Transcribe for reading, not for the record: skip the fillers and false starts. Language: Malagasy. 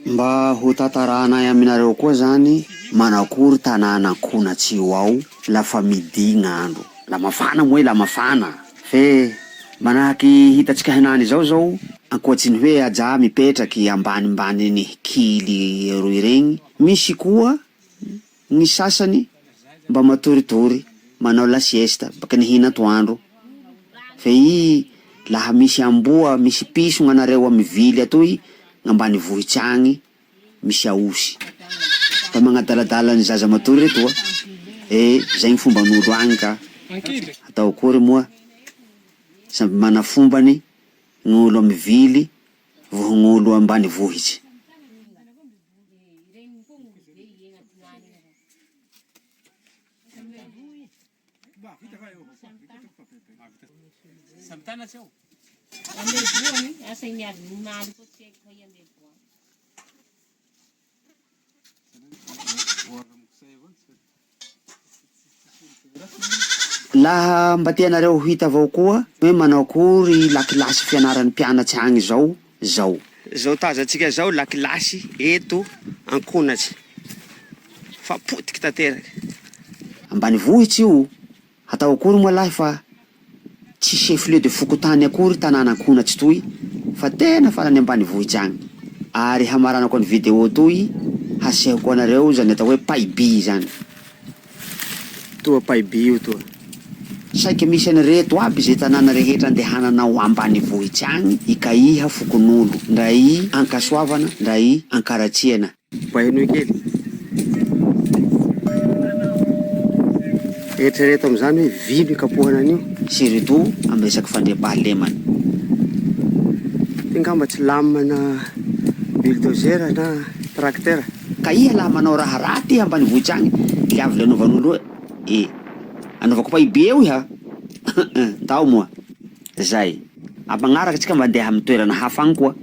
Mba ho tantaranay aminareo koa zany manakory tanàna Ankonatsy io ao lafa midi gn'andro, la mafana moa e la mafana fe manahaky hitantsika henany zao zao ankoatsy ny hoe ajà mipetraky ambanimbanin'ny kily roy regny, misy koa ny sasany mba matoritory manao la sieste baka nihina atoandro fe i laha misy amboa misy piso gn'anareo amy vily atoy gn'ambanivohitsy agny misy aosy mba magnadaladala ny zaza matory retoa e zay gny fomban'olo agny ka atao akory moa samby mana fombany gn'olo amy vily voho gn'olo ambanivohitsy. Laha mba tianareo ho hita avao koa hoe manao akory lakilasy fianaran'ny mpianatsy agny zao, zao. Zao tazantsika zao lakilasy eto Ankonatsy fa potiky tanteraky. Ambanivohitsy io, hatao akory moa lahy fa tsy chef lieu de fokontany akory tanàna Ankonatsy toy fa tena farany ambanivohitsy agny. Ary hamaranako ny vidéo toy hasehoko anareo zany atao hoe paibi zany. Toa paibi io toa. Saika misy an'ireto aby izay tanàna rehetra andehananao ambanivohitsy agny, ikaiha fokonolo, ndra i Ankasoavana ndra i Ankaratsiana. Mba henoy kely. Eritrereto amin'izany hoe vy no ikapohana an'io. Surtout amin'ny resaky fandriampahalemana. Ty ngamba tsy lame na bulldozer na tracteur. Ka iha laha manao raha raty iha ambanivohitsy agny, le avy le anaovan'olo hoe e! Anaovako pahibe eo iha! Tao moa. Zay. Am magnaraka tsika mandeha amin'ny toerana hafa agny koa.